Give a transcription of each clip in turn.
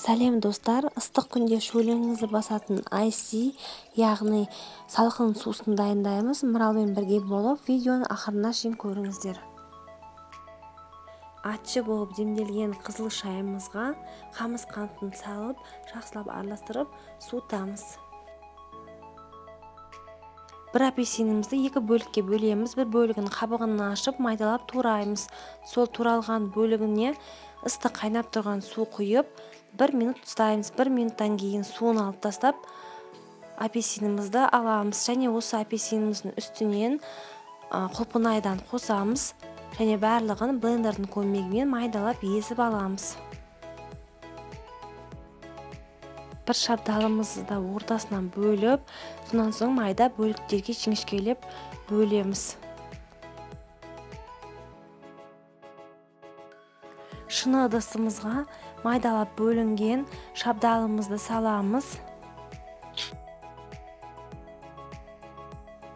Сәлем, достар! Ыстық күнде шөліңізді басатын Ice Tea, яғни салқын сусын дайындаймыз. Маралмен бірге болып, видеоны ақырына шейін көріңіздер. Ащы болып демделген қызыл шайымызға қамыс қантын салып, жақсылап араластырып, суытамыз. Бір апельсинімізді екі бөлікке бөлеміз. Бір бөлігін қабығын ашып, майдалап тураймыз. Сол туралған бөлігіне ыстық қайнап тұрған су құйып, 1 минут ұстаймыз. 1 минуттан кейін суын алып тастап, апельсинімізді аламыз. Және осы апельсиніміздің үстінен құлпынайдан қосамыз. Және барлығын блендердің көмегімен майдалап езіп аламыз. Бір шабдалымызды да ортасынан бөліп, сонан соң майда бөліктерге жіңішкелеп бөлеміз. Шыны ыдысымызға майдалап бөлінген шабдалымызды саламыз.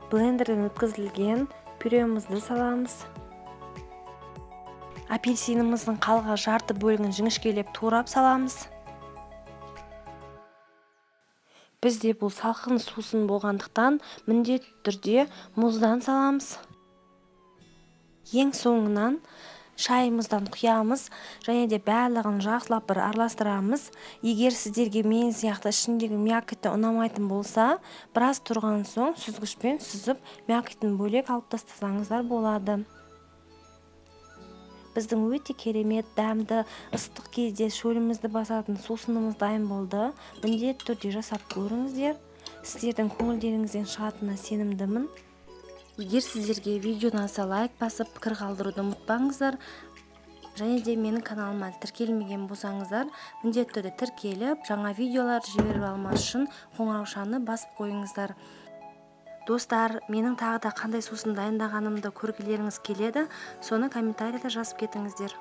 Блендерден өткізілген пюремізді саламыз. Апельсиніміздің қалған жарты бөлігін жіңішкелеп турап саламыз. Бізде бұл салқын сусын болғандықтан міндетті түрде мұздан саламыз. Ең соңынан шайымыздан құямыз және де барлығын жақсылап бір араластырамыз. Егер сіздерге мен сияқты ішіндегі мякоті ұнамайтын болса, біраз тұрған соң сүзгішпен сүзіп, мякотін бөлек алып тастасаңыздар болады. Біздің өте керемет, дәмді, ыстық кезде шөлімізді басатын сусынымыз дайын болды. Міндетті түрде жасап көріңіздер. Сіздердің көңілдеріңізден шығатынына сенімдімін. Егер сіздерге видео ұнаса, лайк басып, пікір қалдыруды ұмытпаңыздар. Және де менің каналыма тіркелмеген болсаңыздар, міндетті түрде тіркеліп, жаңа видеолар жіберіп алмас үшін қоңыраушаны басып қойыңыздар. Достар, менің тағы да қандай сусын дайындағанымды көргілеріңіз келеді, соны комментарийда жазып кетіңіздер.